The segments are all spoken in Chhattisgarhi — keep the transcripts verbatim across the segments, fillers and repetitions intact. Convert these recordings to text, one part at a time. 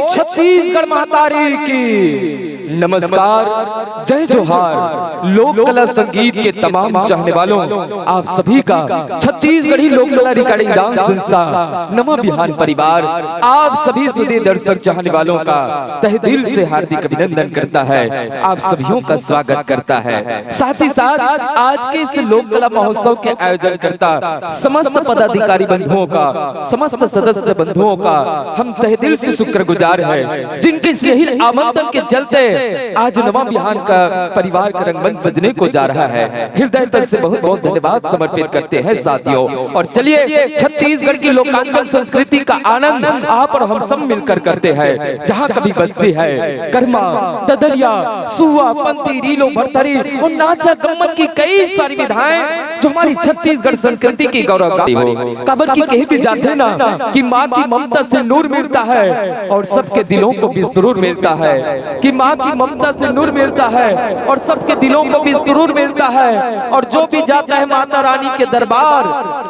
छत्तीसगढ़ महतारी की नमस्कार, जय जोहार। लोक कला संगीत के तमाम चाहने वालों, आप सभी का छत्तीसगढ़ी लोक कला रिकॉर्डिंग डांस संस्था नवा बिहान परिवार, आप सभी सुधी दर्शक चाहने वालों का तहे दिल से हार्दिक अभिनंदन करता है, आप सभीयों का स्वागत करता है। साथ ही साथ आज के इस लोक कला महोत्सव के आयोजनकर्ता समस्त पदाधिकारी बंधुओं का, समस्त सदस्य बंधुओं का हम तहे दिल से शुक्रगुजार हैं, जिनके स्नेही आमंत्रण के चलते आज नवा बिहान का परिवार का रंगमंच सजने को जा रहा है। हृदय तल से बहुत बहुत धन्यवाद समर्पित करते हैं साथियों। और चलिए, छत्तीसगढ़ की लोकांचल संस्कृति का आनंद आप और हम सब मिलकर करते हैं। जहाँ कभी बजती है करमा, ददरिया, सुआ, पंती, रीलो, भरथरी और नाचा गम्मत की कई सारी विधाएं जो हमारी छत्तीसगढ़ संस्कृति की गौरव गाथी हो। काबर कि कहे भी जाथे ना कि माँ की ममता से नूर मिलता है और सबके दिलों को भी सुरूर मिलता है, कि माँ की ममता से नूर मिलता है और सबके दिलों को भी सुरूर मिलता है। और जो भी जाता है माता रानी के दरबार,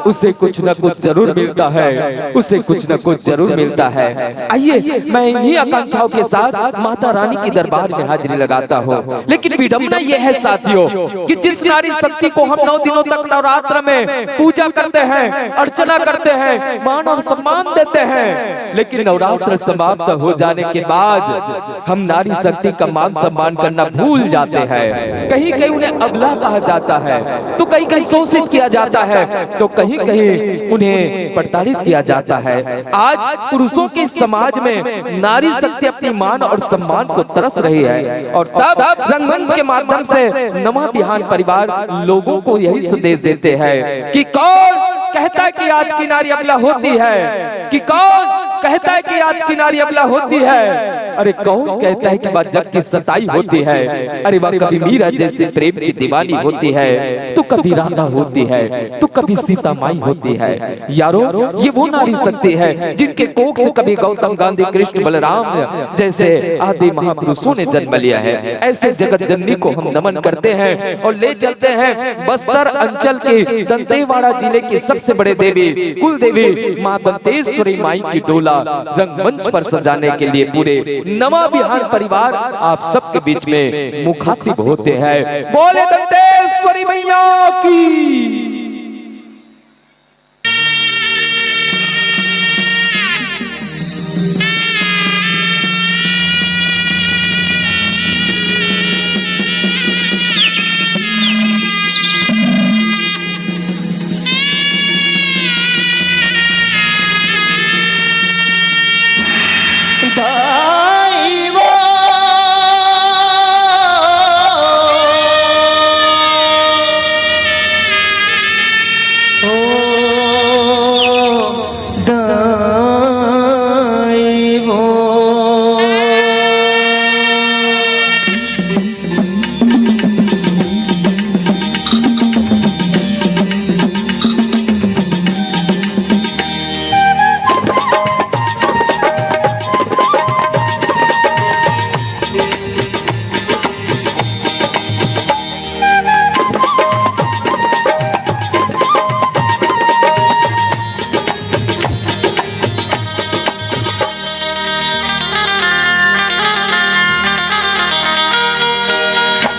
उसे कुछ न कुछ जरूर मिलता है, उसे कुछ न कुछ जरूर मिलता है। आइए, मैं इन्हीं आकांक्षाओं के साथ माता रानी के दरबार में हाजिरी लगाता हूँ। लेकिन विडंबना यह है साथियों कि जिस नारी शक्ति को हम नौ दिनों तक नवरात्र में पूजा करते हैं, अर्चना करते हैं, मान और सम्मान देते हैं, लेकिन नवरात्र समाप्त हो जाने के बाद हम नारी शक्ति का मान सम्मान करना भूल जाते हैं। कहीं कहीं उन्हें अबला कहा जाता है, तो कहीं कहीं शोषित किया जाता है, तो कहीं कहीं उन्हें प्रताड़ित किया जाता है। आज पुरुषों के समाज में नारी शक्ति अपनी मान और सम्मान को तरस रही है, और तब रंगमंच के माध्यम से नवा बिहान परिवार लोगों को यही संदेश देते हैं कि कौन कहता है कि आज की नारी अबला होती है, कि कौन कहता है कि आज की नारी अबला होती है? अरे, कौन कहता है कि वह जग की सताई होती है? अरे, वह कभी मीरा जैसे प्रेम की दीवानी होती है, तो कभी राधा होती है, तो कभी सीता माई होती है। यारो, ये वो नारी शक्ति है जिनके कोख से कभी गौतम, गांधी, कृष्ण, बलराम जैसे आदि महापुरुषों ने जन्म लिया है। ऐसे जगत जननी को हम नमन करते हैं और ले चलते हैं बस्तर अंचल के दंतेवाड़ा जिले की सबसे बड़े देवी, कुल देवी माँ दंतेश्वरी माई की डोला रंगमंच पर सजाने के लिए पूरे नवा बिहान परिवार आप सबके बीच में मुखातिब होते हैं। बोले दंतेश्वरी मैया की।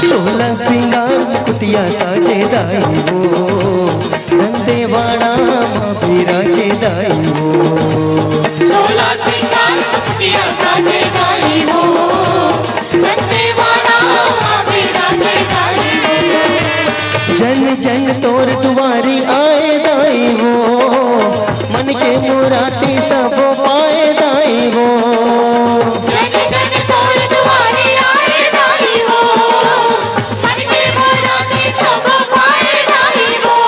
सोला सिंगार कुटिया साजे दाई वो, दंतेवाड़ा माँ बिराजे दाई वो। सोला सिंगार कुटिया साजे दाई वो, दंतेवाड़ा माँ बिराजे दाई वो। जन जन तोर दुवारी आए दाई वो, मन के मुराती सब पाए दाई वो। जन जन तोर दुवारी आए दाई वो, मन के मुराती सब पाए दाई वो।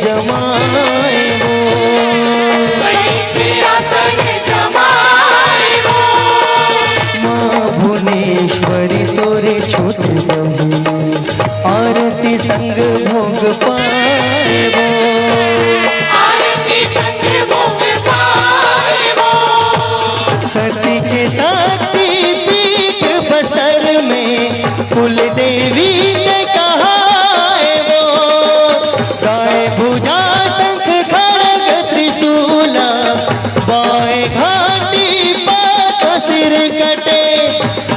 जमाए वो। कहीं के आसन जमाए वो। माँ भुवनेश्वरी तोरे छोट बहिनी, आरती संग भोग पाए वो। आरती संग भोग पाए वो। सती के शक्ति पीठ बस्तर में, कुल देवी के कहाए वो। दाएं भुजा शंख खड़ग त्रिशूला, बाएं घाटी पर सिर कटे,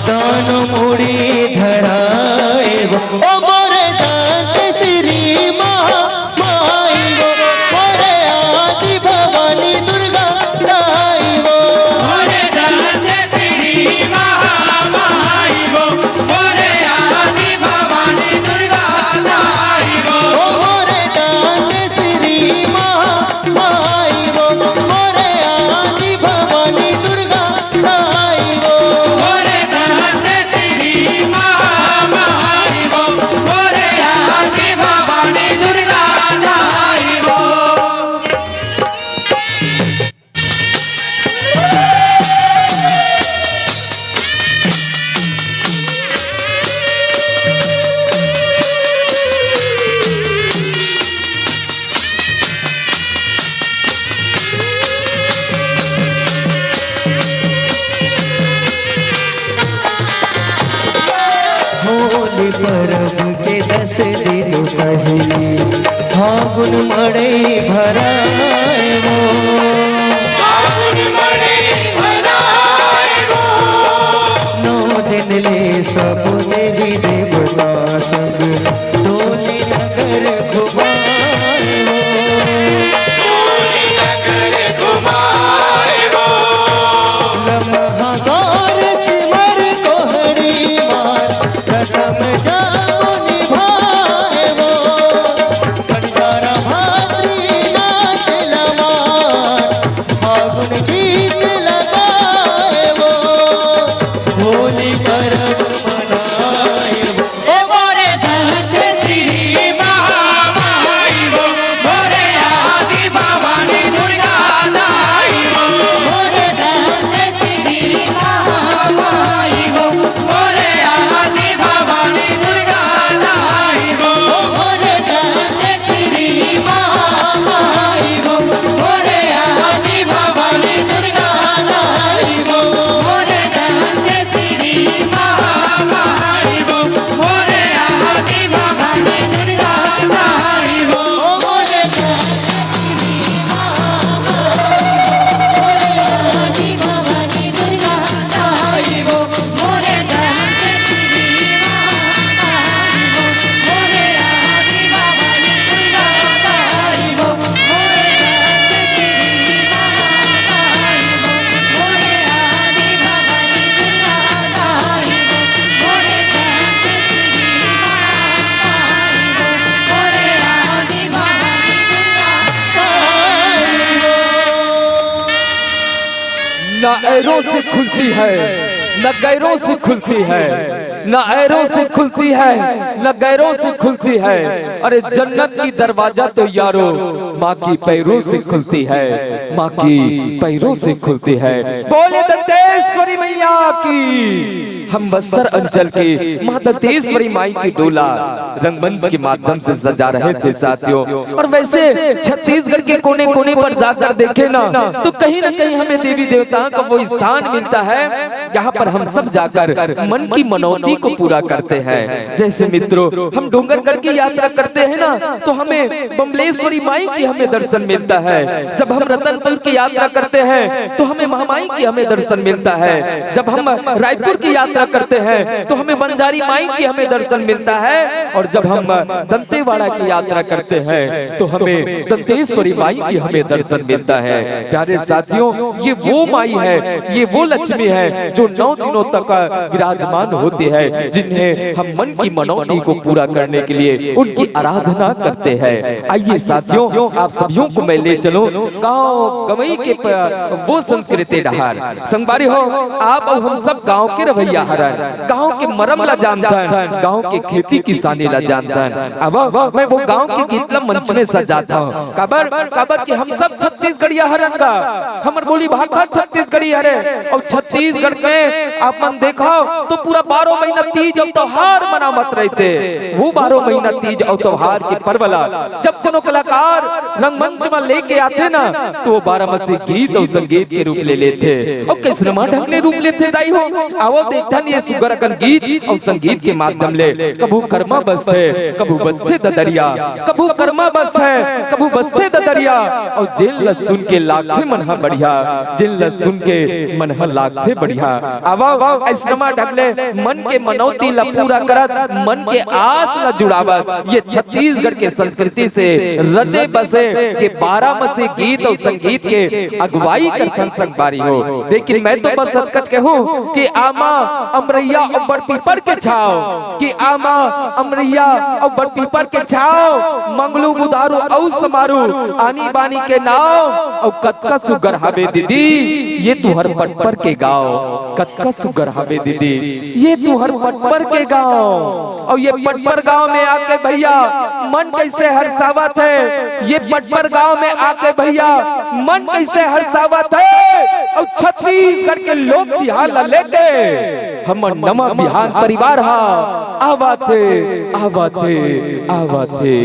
दानो मुड़ी धराए वो। ओ मोरे दांत श्री महा माई वो, मोरे आदि भवानी दुर्गा दाई वो। मोरे दांत श्री महामाई वो, मोरे आदि भवानी दुर्गा दाई वो। ओ मोरे दांत श्री महामाई वो, मोरे आदि भवानी दुर्गा दाई वो। मोरे दांत श्री महामाई वो, मोरे आदि भवानी दुर्गा दाई वो। होली परब के दस दिन पहिले फागुन मड़ई भराए वो। फागुन मड़ई भराए वो। नौ दिन ले सब देवी देवता संग डोली नगर घुमाए वो। डोली नगर घुमाए वो। लम्हा गौर चिमर कोहड़ी मार, रसम जाम निभाए वो। भंडारा भातरी नाच लमार, फागुन गीत लगाए वो। होली परब मनाए वो। ओ मोरे दांत श्री महामाई वो, मोरे आदि भवानी दुर्गा दाई वो। मोरे दांत श्री महामाई वो, मोरे आदि भवानी दुर्गा दाई वो। मोरे दांत श्री महामाई वो, मोरे आदि भवानी दुर्गा दाई वो। मोरे दांत श्री महामाई वो, मोरे आदि भवानी दुर्गा दाई वो। मोरे दांत श्री महामाई वो, मोरे आदि भवानी दुर्गा दाई वो। ना ऐरों से खुलती है, ना गैरों से खुलती है, ना ऐरों से खुलती है, ना गैरों से खुलती है। अरे जन्नत की दरवाजा तो यारो माँ की पैरों से खुलती है, माँ की पैरों से खुलती है। बोले दंतेश्वरी मैया की। हम बस्तर अंचल के माँ दंतेश्वरी माई की डोला रंगमंच के माध्यम से सजा रहे थे साथियों। और वैसे छत्तीसगढ़ के कोने कोने पर जाकर देखे ना, तो कहीं ना कहीं हमें देवी देवताओं का वो स्थान मिलता है, यहाँ पर हम सब जाकर मन की मनौती को पूरा करते हैं। जैसे मित्रों, हम डोंगरगढ़ की यात्रा करते हैं ना, तो हमें बमलेश्वरी माई की हमें दर्शन मिलता है। जब हम रतनपुर की यात्रा करते हैं, तो हमें महामाई की हमें दर्शन मिलता है। जब हम रायपुर की यात्रा करते हैं, तो हमें बंजारी माई की हमें दर्शन मिलता है। और जब हम दंतेवाड़ा की यात्रा करते हैं, तो हमें दंतेश्वरी माई की हमें दर्शन मिलता है। प्यारे साथियों, ये वो माई है, ये वो लक्ष्मी है जो नौ दिनों तक विराजमान होते हैं, जिन्हें हम मन की मनौती को पूरा करने के लिए उनकी आराधना करते हैं। आइए साथियों, आप सभी को मैं ले चलूं गांव गंवई के प-, वो संस्कृति डहर। संगवारी हो, आप अउ हम सब गांव के रहवइया हरन, गांव के मरम ला जानथन, गांव के खेती किसानी ला जानथन। अब मैं वो गांव के गीत ला मंच में सजात हंव। काबर, काबर कि हम सब छत्तीसगढ़िया हरन गा, हमर बोली भाखा छत्तीसगढ़ी हरे, अउ छत्तीसगढ़ में आप मन देखव तो पूरा बारह महीना तीज अउ त्योहार मनावत रहिथे। वो बारह महीना तीज अउ त्योहार के पर्व ला जब कोनो कलाकार रंगमंच म लेके आथे ना, तो वो बारह मासी गीत अउ संगीत के रूप ले लेथे। अउ कइसनमा ढंग ले रूप लेथे दाई हो, आवव देखथन ये सुग्घर अकन गीत अउ संगीत के माध्यम ले। कभू करमा बसथे, कभू बसथे ददरिया, कभू करमा बसथे, कभू बसथे ददरिया। अउ जेन ल सुन के लागथे मन ह बढ़िया, जेन ल सुन के मन ह लागथे बढ़िया। आवव, आवव, अइसनमा ढंग ले मन के मनौती ल पूरा करत, मन के आस ल जुड़ावत, ये छत्तीसगढ़ के संस्कृति से रचे बसे के बारह मासी गीत अउ संगीत के अगुवाई करथन संगवारी हो। लेकिन मैं तो बस अतकच कहूं कि आमा, अमरैया अउ बड़ पीपर के छांव, कि आमा, अमरैया अउ बड़ पीपर के छांव, मंगलू बुधारू अउ समारू, आनी बानी के नांव, अउ कतका सुग्घर हावे दीदी ये तुंहर पटपर के गांव, कतका सुग्घर हावे दीदी ये तुंहर पटपर के गांव। अउ ये पटपर गांव में आके भइया मन कइसे हरसावत हे, ये पटपर गांव में आके भइया मन कइसे हरसावत हे। अउ छत्तीसगढ़ के लोक तिहार ला लेके हमर नवा बिहान परिवार ह आवत हे, आवत हे, आवत हे।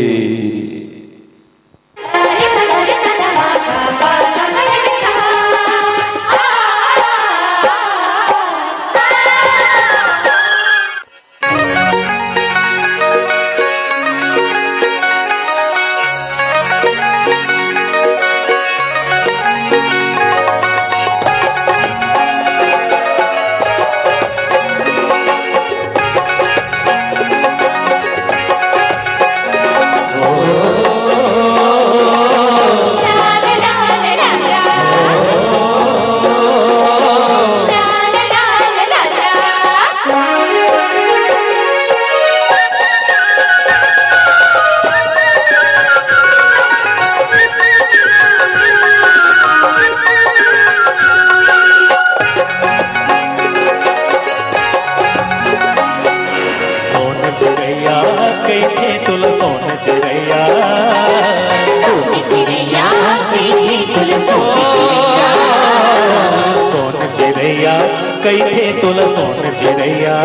सोन चिरैया कहिथे तोला, सोन चिरैया। सोन चिरैया कहिथे तोला, सोन चिरैया। सोन चिरैया कहिथे तोला, सोन चिरैया।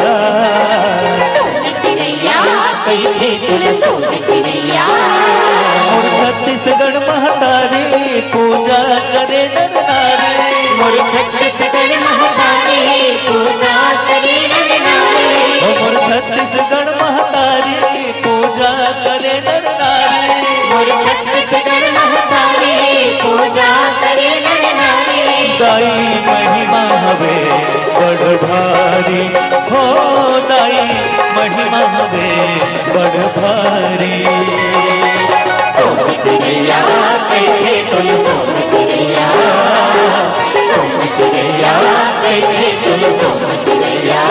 सोन चिरैया कहिथे तोला, सोन चिरैया। मोर छत्तीसगढ़ महतारी पूजा करे नर नारी। मोर छत्तीसगढ़ महतारी पूजा करे नर नारी। ओ मोर छत्तीसगढ़ महतारी पूजा करे नर नारी। मोर छत्तीसगढ़ महतारी पूजा करे नर नारी। दाई महिमा हवे बड़ भारी, हो दाई महिमा हवे बड़ भारी। सोन चिरैया कहिथे तोला, सोन चिरैया। सोन चिरैया कहिथे तोला, सोन चिरैया।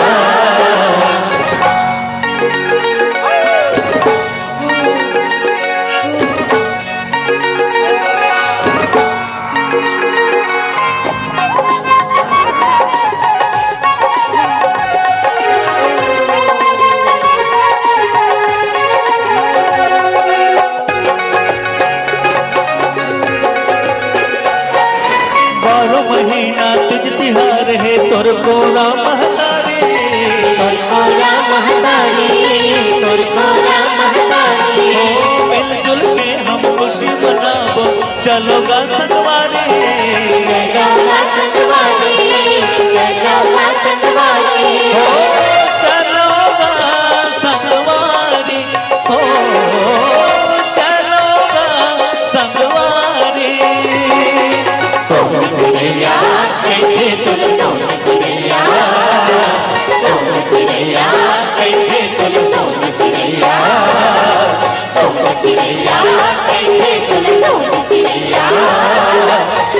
बारह महीना तीज तिहार हे तोर कोरा महतारी। तोर कोरा महतारी, तोर कोरा महतारी। हो मिलजुल के हम खुशी मनाबो, चलो गा संगवारी। चलो गा संगवारी, चलो गा संगवारी। हो चलो गा संगवारी। ओ, चलो गा संगवारी। सोन चिरैया, कहिथे तोला सोन चिरैया। सोन चिरैया, कहिथे तोला सोन चिरैया। सोन चिरैया, कहिथे तोला सोन चिरैया।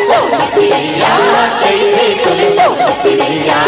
सोन चिरैया, कहिथे तोला सोन चिरैया।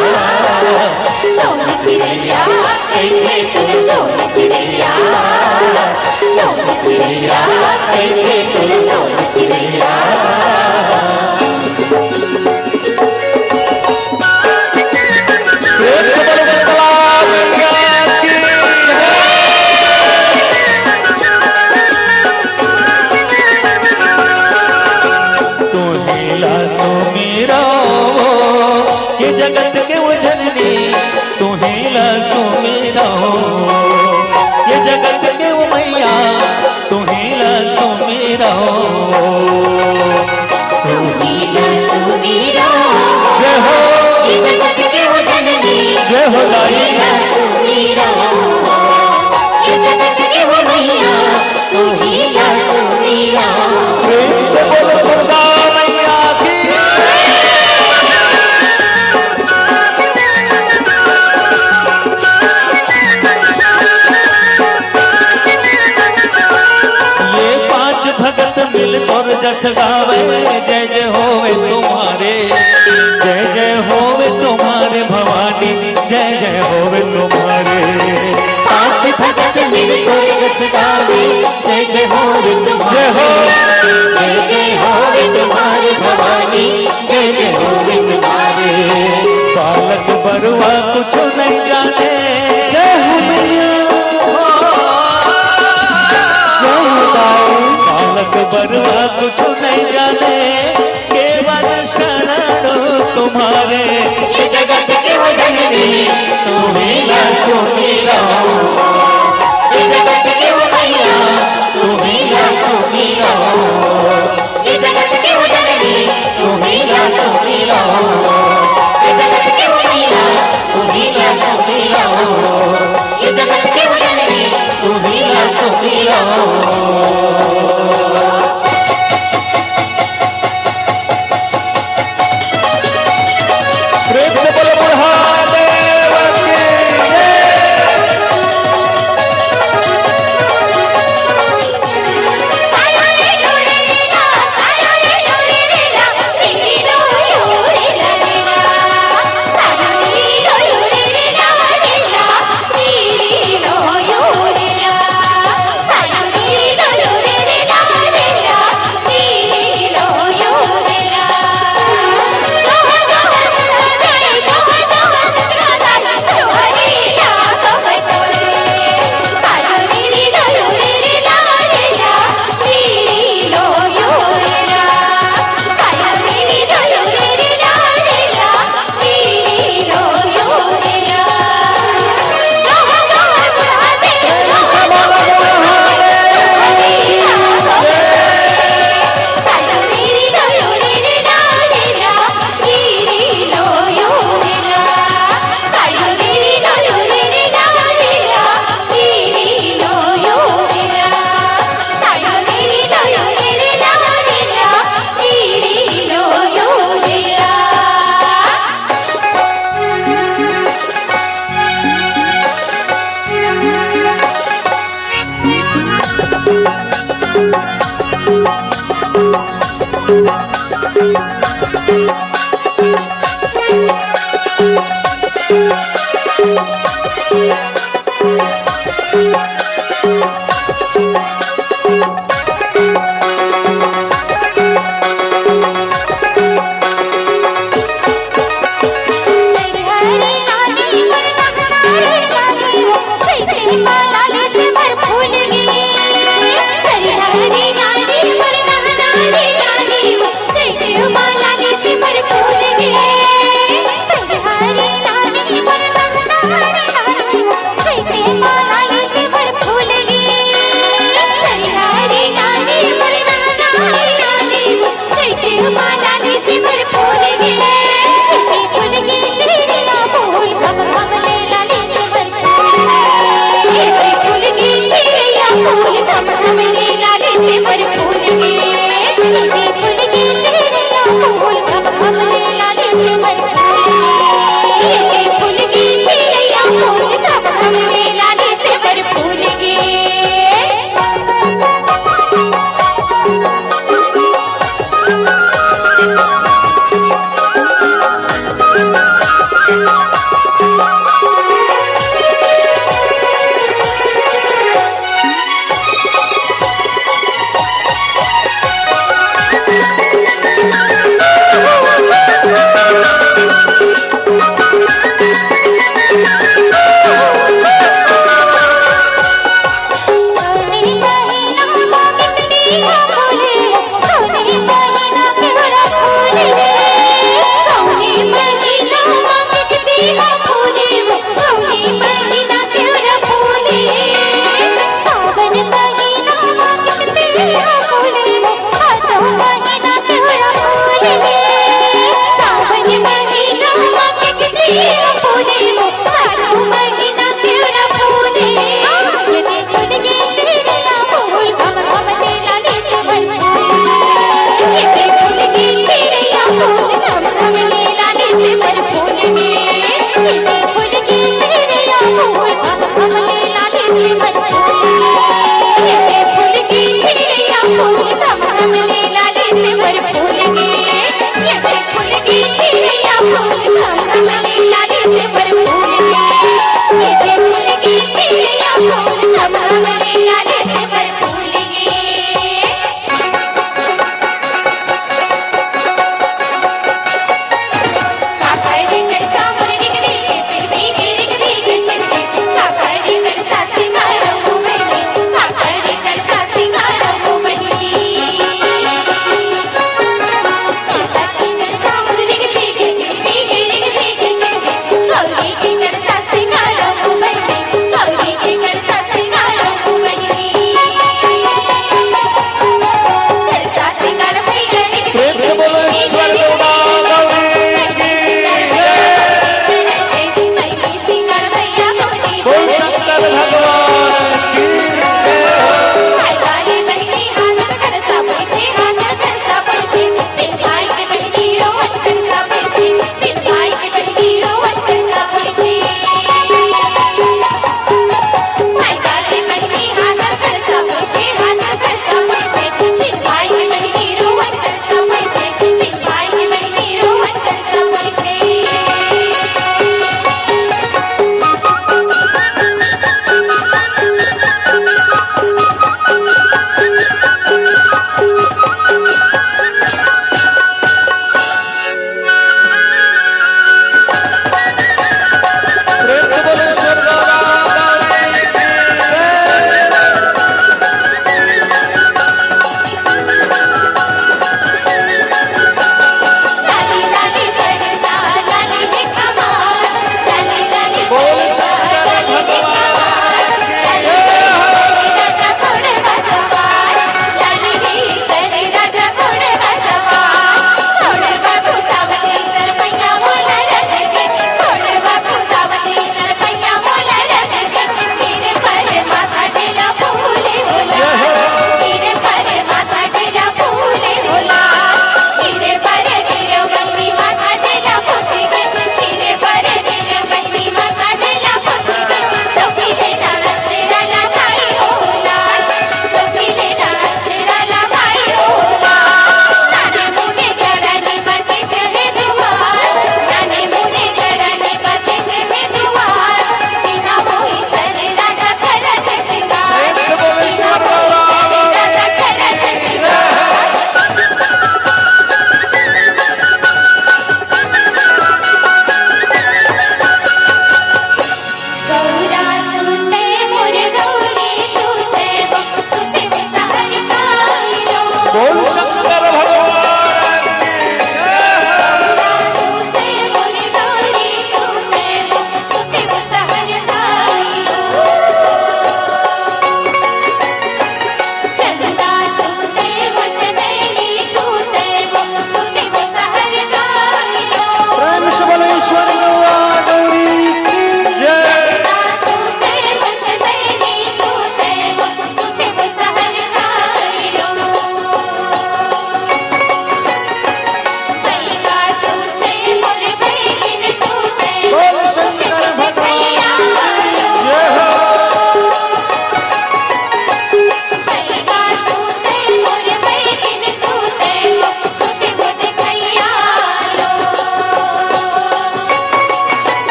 जय हो दाई। तू ही ला सुमीरा, ये जगत के हो मैया, तू ही ला सुमीरा। प्रेम से बोलो दुर्गा मैया की। ये पांच भगत मिल तोर जस गावे, जय जय होवे तुम्हारे, जय जय होवे तुम्हारे भवानी, जय जय होवे तुम्हारे। पांच भगत मिल तोर जस गावे, जय जय होवे तुम्हारे, जय जय होवे तुम्हारे भवानी, जय जय होवे तुम्हारे। बालक बरुआ कुछ नहीं जाने। जय हो मैया। जय हो दाई। बालक बरुआ कुछ नहीं जाने, केवल शरण तुम्हारे। ये जगत के हो जननी, तू ही ला सुमीरा। ये जगत के हो मैया, तू ही ला सुमीरा। ये जगत के हो जननी, तू ही ला सुमीरा। ये जगत के हो मैया, तू ही ला सुमीरा। ये जगत के हो जननी, तू ही ला सुमीरा। प्रेम से बोलो बुढ़ा देव की जय।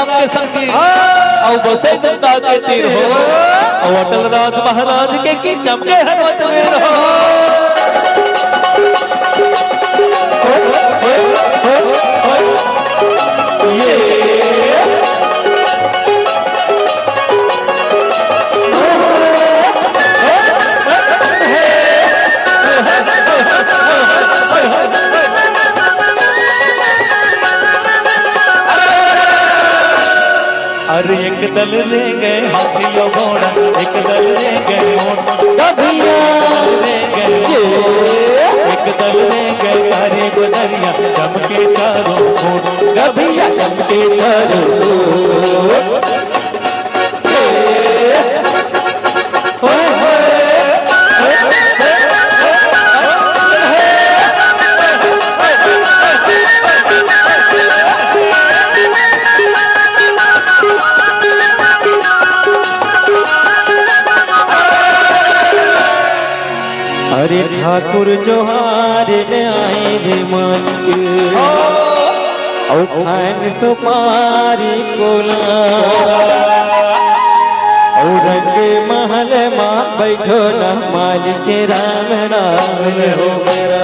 के संगी, अउ बसई गंगा के तीर हो, अउ अटल राज महाराज के की चमके हनुमत वीर हो। ये अरे एक दल दे गए हाथी अउ घोड़ा, एक दल दे गए ऊंट, गभिया दे गए, एक दल दे गए तारे गुदरिया, चमके चारों ओर, गभिया चमके चारों ओर। अरे ठाकुर जोहार में आए रे मालिक, अउ खान सुपारी कोला, अउ रंग महल मा बैठो ना मालिक राम नाम हो मेरा।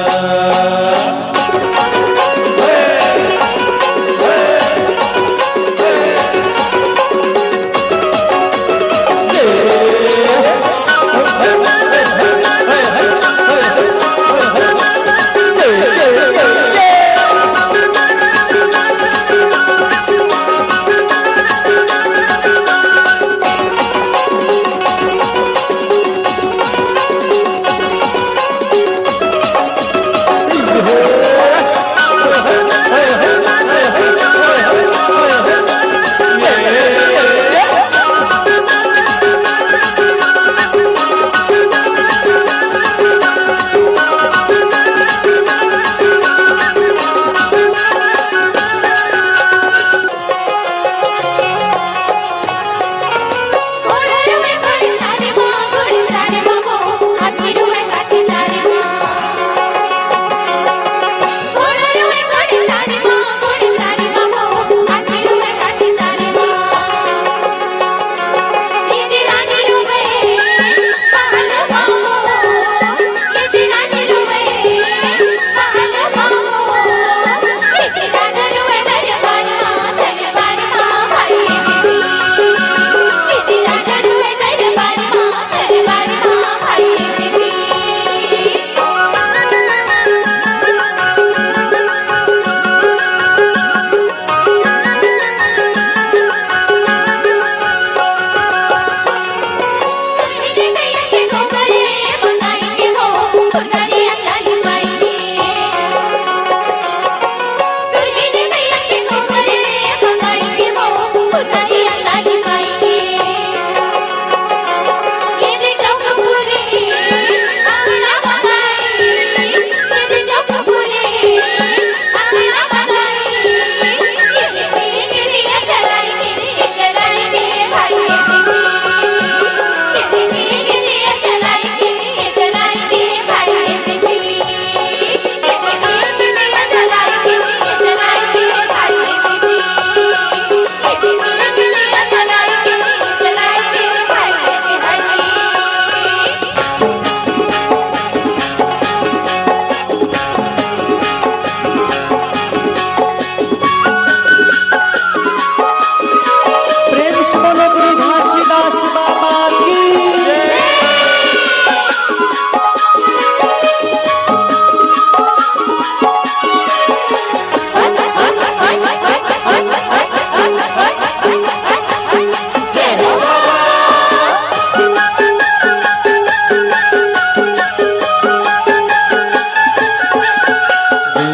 प्रेम से बोलो गुरु घासीदास बाबा की।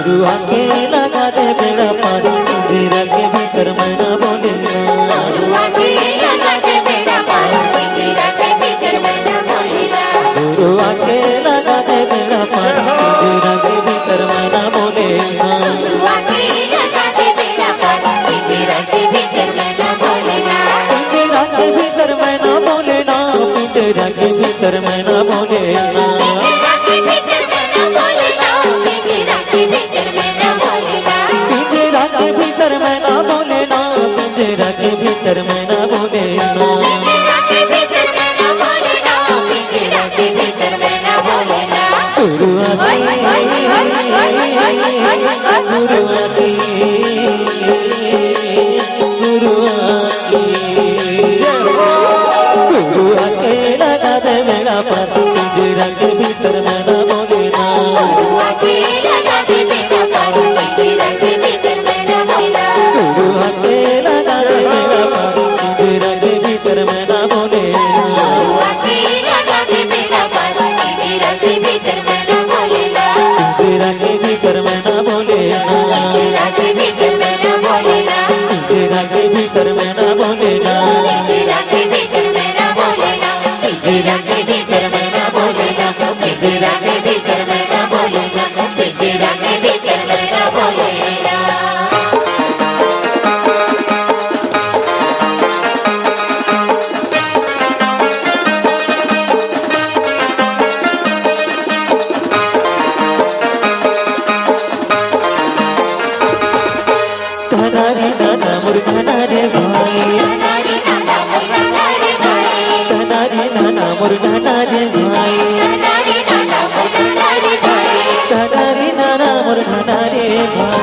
गुरु आके लगा दे बेड़ा पार, तेरा के भीतर मैं ना बोले ना। गुरु आके लगा दे बेड़ा पार, तेरा के भीतर मैं ना बोले ना। पिंजरा के भीतर मैं ना बोले ना, पिंजरा के भीतर मैं ना बोले ना। पिंजरा के भीतर मैं ना बोले ना, पिंजरा के भीतर मैं ना बोले ना। पिंजरा के भीतर मैं ना बोले ना, पिंजरा के गुरु आके लगा दे बेड़ा पार, पिंजरा के भीतर मैं ना बोले ना। गुरु आके लगा दे बेड़ा पार, पिंजरा के भीतर मैं ना बोले ना। गुरु आके लगा दे बेड़ा पार, पिंजरा के भीतर मैं ना बोले ना। गुरु आके लगा दे बेड़ा पार, पिंजरा के भीतर मैं ना बोले ना। पिंजरा के भीतर मैं ना बोले ना। पिंजरा के भीतर मैं ना बोले ना। पिंजरा के भीतर मैं ना बोले ना। पिंजरा के भीतर मैं ना बोले ना। पिंजरा के भीतर मैं ना बोले ना। पिंजरा के भीतर मैं ना बोले ना। पिंजरा के भीतर मैं ना बोले ना। धना रे नाना मोर धना रे भाई। धना रे नाना मोर धना रे भाई। धना रे नाना मोर धना रे भाई। धना रे नाना मोर धना रे भाई।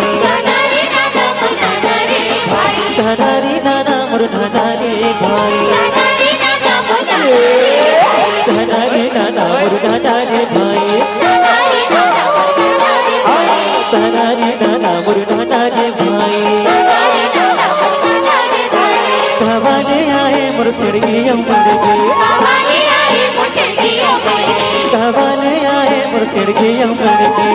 धना रे नाना मोर धना रे भाई। धना रे नाना मोर धना रे भाई। धवाने आए मोर टेड़गी अम्मड़ के। धवाने आए मोर टेड़गी अम्मड़ के।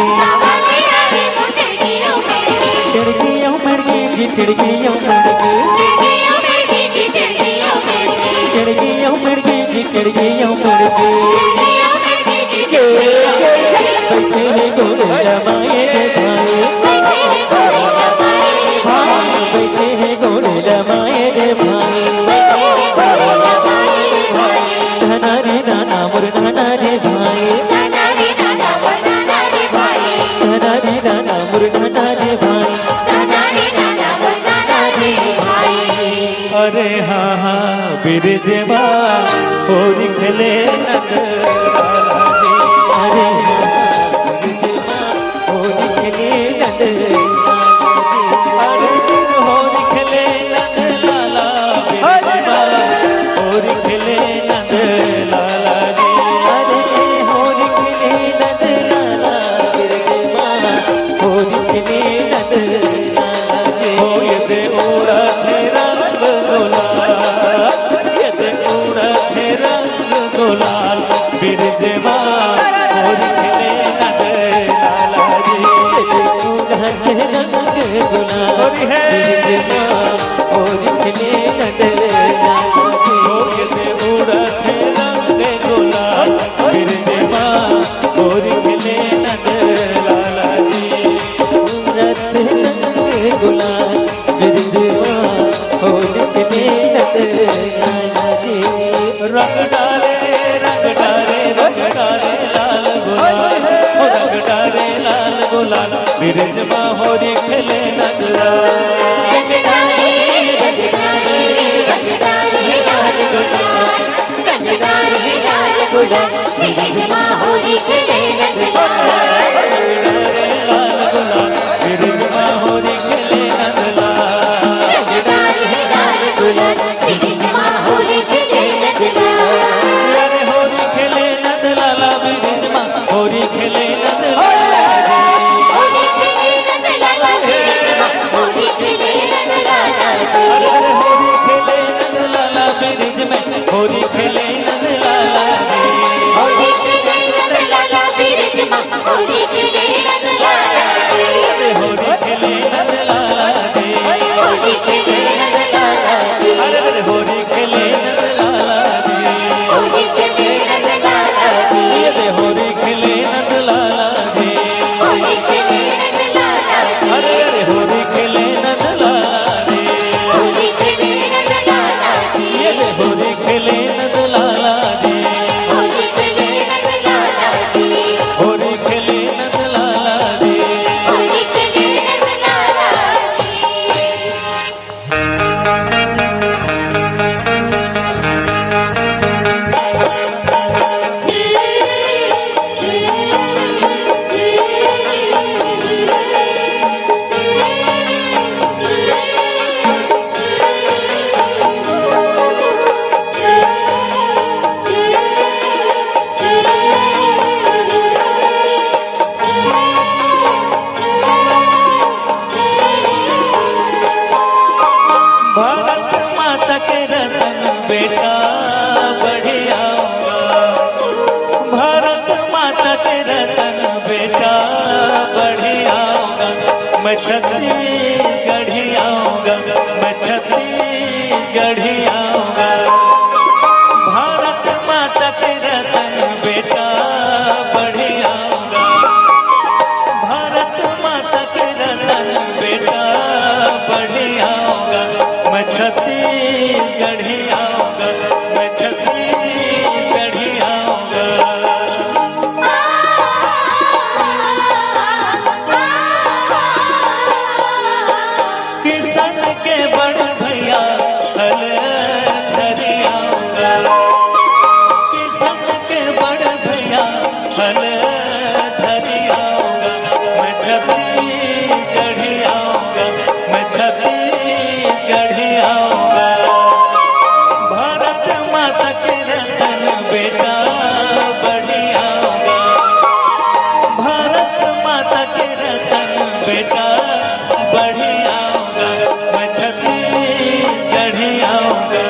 टेड़गी अम्मड़ के जी, टेड़गी अम्मड़ के। टेड़गी अम्मड़ के जी, टेड़गी अम्मड़ के। बैठे हे गोड़ लमाए दे भाई। हाँ, बैठे हे गोड़ लमाए दे भाई। धना रे नाना मोर धना रे भाई। धना रे नाना मोर धना रे भाई। अरे हाँ हाँ बिरजमा होरी खेले नंद लाला जी। अरे हाँ हाँ बिरजमा होरी खेले नंद लाला जी। अरे होरी खेले नंद लाला बिरजमा होरी खेले नंद लाला जी। अरे होरी खेले नंद लाला बिरजमा होरी खेले नंद लाला जी। होय दे उड़ा थे रंग गुलाल, ये दे उड़ा थे रंग गुलाल, बिरजमा होरी खेले नंद लाला जी। उड़ा थे रंग गुलाल, होरी है। बिरजमा होरी खेले नंद लाला जी। होय दे उड़ा थे रंग गुलाल, बिरजमा होरी खेले नंद लाला जी। रत रंग गुलाल बिरजमा होरी खेले नंद लाला जी। रंग डारे, रंग डारे, रंग डारे लाल गुलाल, ओ रंग डारे लाल गुलाल, बिरजमा होरी खेले नंद लाल। रंग डारे, रंग डारे, रंग डारे लाल गुलाल, रंग डारे लाल गुलाल, बिरजमा होरी खेले नंद लाल। रंग डारे लाल गुलाल, बिरजमा होरी खेले नंद लाल। रंग डारे लाल गुलाल, बिरजमा होरी खेले नंद लाल। अरे होरी खेले नंद लाला, बिरजमा होरी खेले नंद लाला। होरी खेले नंद लाला, बिरजमा होरी खेले नंद लाला। अरे होरी खेले नंद लाला, बिरजमा होरी खेले नंद लाला। होरी खेले नंद लाला, मैं छत्तीसगढ़ी आऊंगा, मैं छत्तीसगढ़ी आऊंगा। भारत माता के रतन बेटा बढ़ी आऊंगा। भारत माता के रतन बेटा बढ़ी आऊंगा। मैं छत्तीसगढ़ी आऊंगा, मैं छत्तीसगढ़ी आऊंगा। किसान के बड़ भैया हल धरी आऊंगा। किसान के बड़ भैया हल धरी आऊंगा। मैं छत्तीसगढ़ी आऊंगा, मैं छत्तीसगढ़ी आऊंगा। भारत माता के रतन बेटा बढ़ी आऊंगा। भारत माता के रतन बेटा बढ़ी आऊंगा। मैं छत्तीसगढ़ी आऊंगा,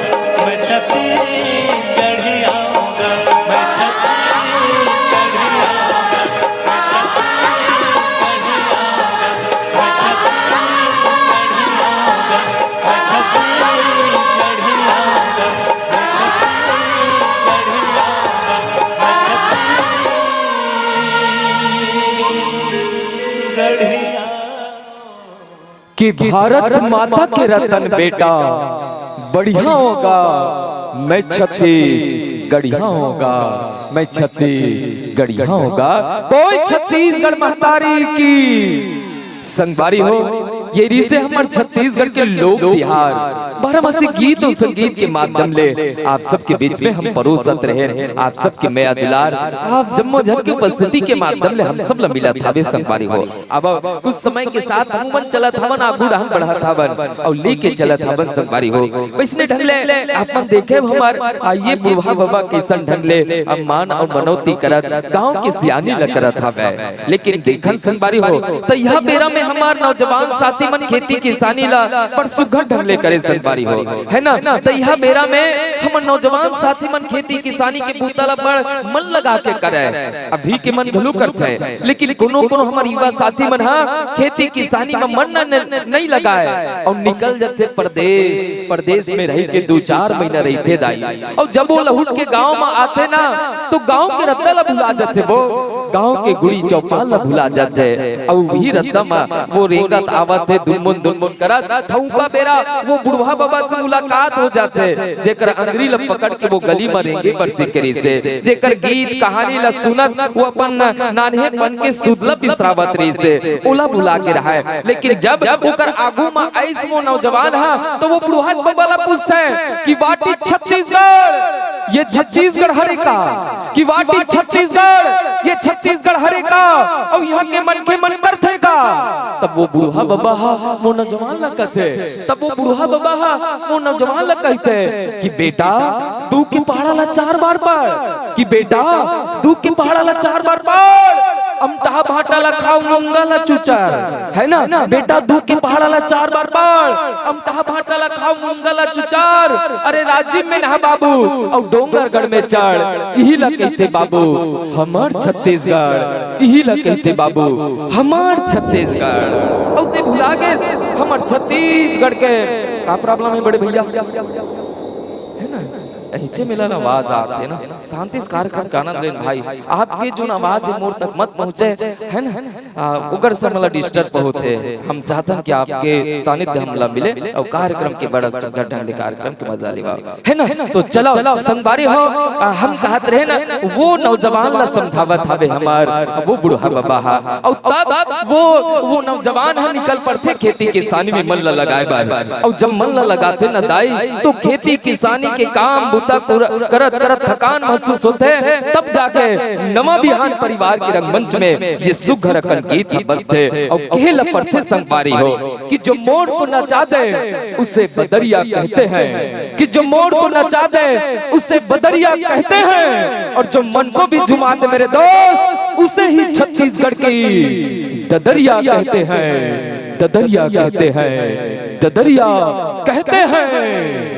मैं छत्तीसगढ़ी आऊंगा, मैं छत्तीसगढ़ी आऊंगा। कि भारत माता के रतन बेटा बढ़िया होगा, मैं छत्तीसगढ़िया होगा, मैं छत्तीसगढ़िया होगा। बोल छत्तीसगढ़ महतारी की। संगवारी हो, ये रिहिसे हमर छत्तीसगढ़ के लोक तिहार, बारहमासी गीत अउ संगीत के माध्यम ले आप सबके बीच में हम परोसत रहे, आप सबके मया दुलार, आप जम्मो झन के उपस्थिति के माध्यम ले हम सब ल मिलत हावे संगवारी हो। अब कुछ समय के साथ हमन चलत हवन, आगू डहन बढ़त हवन अउ लेके चलत हवन संगवारी हो। वैसने ढंग ले आप मन देखे हमर, आ, ये बुढ़वा बाबा कइसन ढंग ले अब मान अउ मनौती करत गांव के सियानी ल करत हवय। लेकिन देखन संगवारी हो, त यह बेरा में हमर नौजवान साथी मन खेती किसानी ल बड़ सुघर ढंग ले करे संगवारी हो, है ना? त यह बेरा में हमर नौजवान साथी मन खेती किसानी के बूता ल बड़ मन लगा के करे। अभी के मन घलो करथे, लेकिन कोनो कोनो हमर युवा साथी मन ह खेती किसानी म मन न, न, नइ लगाए अउ निकल जथे परदेस। परदेस में रहि के दू चार महीना रहिथे दाई, अउ जब वो लहुट के गांव म आथे ना, तो गांव के रद्दा ल भुला जथे वो, गांव के गुड़ी चौपाल ल भुला जथे। अउ उही रद्दा म वो रेंगत आवत हे, दुनमुन दुनमुन करत। थौका बेरा वो बुढ़वा बाबा से मुलाकात हो जाथे, जेकर अंगरी ल पकड़ के वो गली म रेंगे बर सीखे रिहिसे, जेकर गीत कहानी ल सुनत वो अपन नान्हेपन के सुध ल बिसरावत रिहिसे, ओला भुला के रहय। लेकिन जब ओकर आगू म आइस वो नौजवान ह, तो वो बुढ़वा बाबा ल पूछथे कि "What is छत्तीसगढ़? ये छत्तीसगढ़ हरे का? कि what is छत्तीसगढ़? ये छत्तीसगढ़ हरे का? अउ इहां के मनखे मन करथे का?" तब वो बुढ़वा बाबा ह वो नौजवान ल कथे, तब वो बुढ़वा बाबा ह वो नौजवान ल कहिथे कि "बेटा, दू के पहाड़ा ल चार बार पढ़, कि बेटा, दू के पहाड़ा ल चार बार पढ़, अमटहा भांटा ल खाव, मूंगा ल चुचर।" है ना? "बेटा, दू के पहाड़ा ल चार बार पढ़, अमटहा भांटा ल खाव, मूंगा ल चुचर। अरे, राजिम में नहा बाबू, अउ डोंगरगढ़ में चढ़।" इही ल कहिथे बाबू हमर छत्तीसगढ़, इही ल कहिथे बाबू हमर छत्तीसगढ़। अउ ते भुला गेस हमर छत्तीसगढ़ के का problem हे बड़े भैया? है ना? ऐसे मिला ना आवाज आत हे ना, शांति से कार्यक्रम के आनंद लेन भाई। आपके जोन आवाज हे मोर तक मत पहुंचे, है ना? आ, ओकर से हमला disturb बहुत हे। हम चाहथन कि आपके सानिध्य हमला मिले अउ कार्यक्रम के बड़ा सुंदर ढंग ले कार्यक्रम के मजा लेवा, है ना? तो चलो संगवारी हो, आ, हम कहत रहे ना, वो नौजवान ला समझावत हवे हमर वो बुढ़वा बाबा हा, अउ तब वो, वो नौजवान हा निकल पड़थे खेती किसानी में मन ला लगाए बर। अउ जब मन ला लगाथे ना दाई, तो खेती किसानी के काम बूता पूरा करत करत थकान महसूस होथे, तब जाके नवा बिहान परिवार के रंगमंच में ये सुघर अकन गीत ह बजथे अउ कहे ल पड़थे संगवारी हो कि जो मोर को नचा दे उसे बदरिया कहते हैं, कि जो मोर को नचा दे उसे बदरिया कहते हैं, और जो मन को भी झुमा दे मेरे दोस्त उसे ही छत्तीसगढ़ की ददरिया कहते हैं, ददरिया कहते हैं, ददरिया कहते हैं।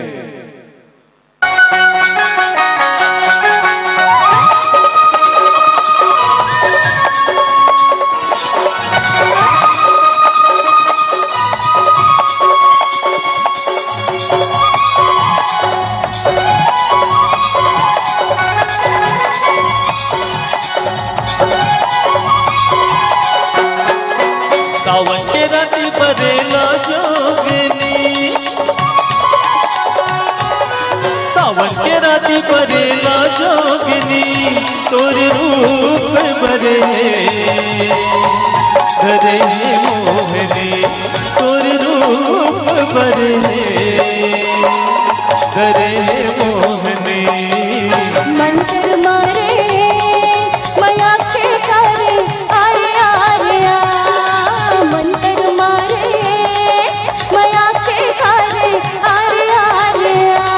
सावन के राती बरेला जोगनी, तोर रूप बरे, धरे हे मोहनी, तोर रूप बरे, धरे हे मोहनी। मंतर मारे मया के करे, आरे आरे आ। मंतर मारे मया के करे, आरे आरे आ।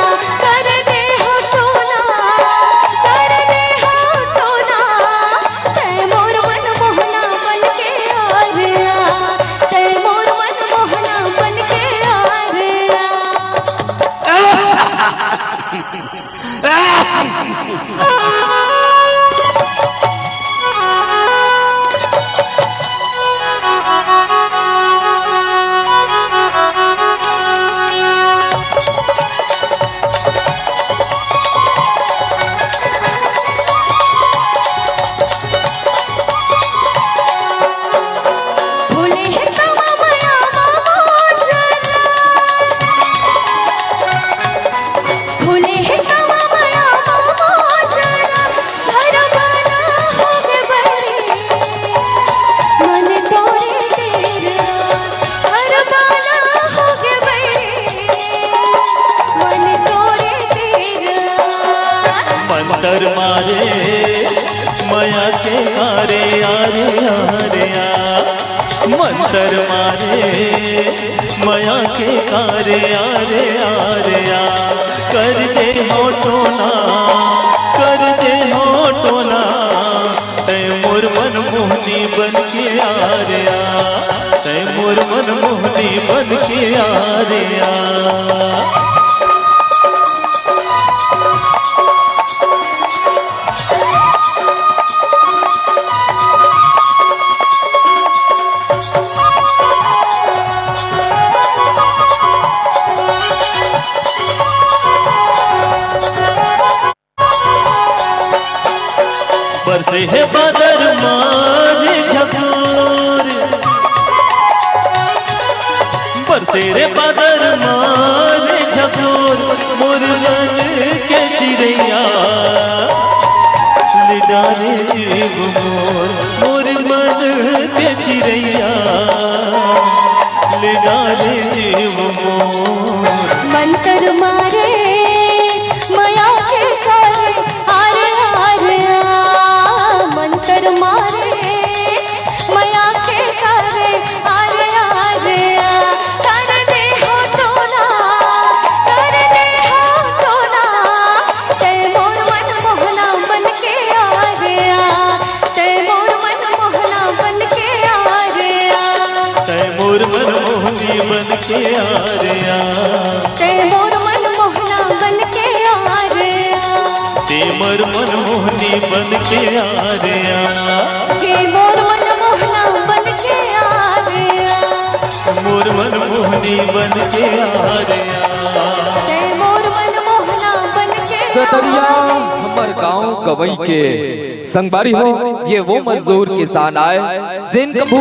कर दे हो टोना, कर दे हो टोना। तै मोर मन मोहना बन के आरे आ, तै मोर मन मोहना बन के आरे आ। मंतर मारे मया के आरे आरे आरे आ। मंतर मारे मया के आरे आरे आरे आ। कर दे हो टोना, कर दे हो टोना। तै मोर मन मोहनी बन के आरे आ, तै मोर मन मोहनी बन के आरे आ। बरसे हे बादर मारे झकोर, बरसे रे बादर मारे झकोर, मोर मन के चिरैया, ले डारे जीव मोर, मोर मन के चिरैया, ले डारे जीव मोर। मंतर मारे मया के करे, आरे आरे आ। मंतर मारे मया के करे, आरे आरे आ। कर दे हो टोना, कर दे हो टोना। तै मोर मन मोहना बन के आरे आ, तै मोर मन मोहना बन के आरे आ। तै मोर मन मोहनी बन के आरे आ। तै मोर मन मोहना बन के आरे आ। तै मोर मन मोहनी बन के आरे आ। तै मोर मन मोहना बन के आरे आ। मोर मन मोहनी बन के आरे आ। तै मोर मन मोहना बन के आ। सतरिया हमर गांव गवई के संगवारी हो, ये वो मजदूर किसान आय, जेन कभू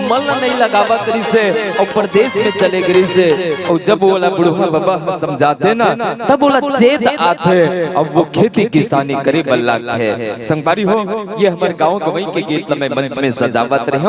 मन ल नइ लगावत रिहिस हे अउ परदेस में चले गे रिहिस हे, अउ जब ओला बुढ़वा बबा ह समझाथे ना, तब ओला चेत आथे, अउ वो खेती किसानी करे बर लागथे। संगवारी हो, ये हमर गांव गवई के गीत ल मैं मंच में सजावत रहेंव।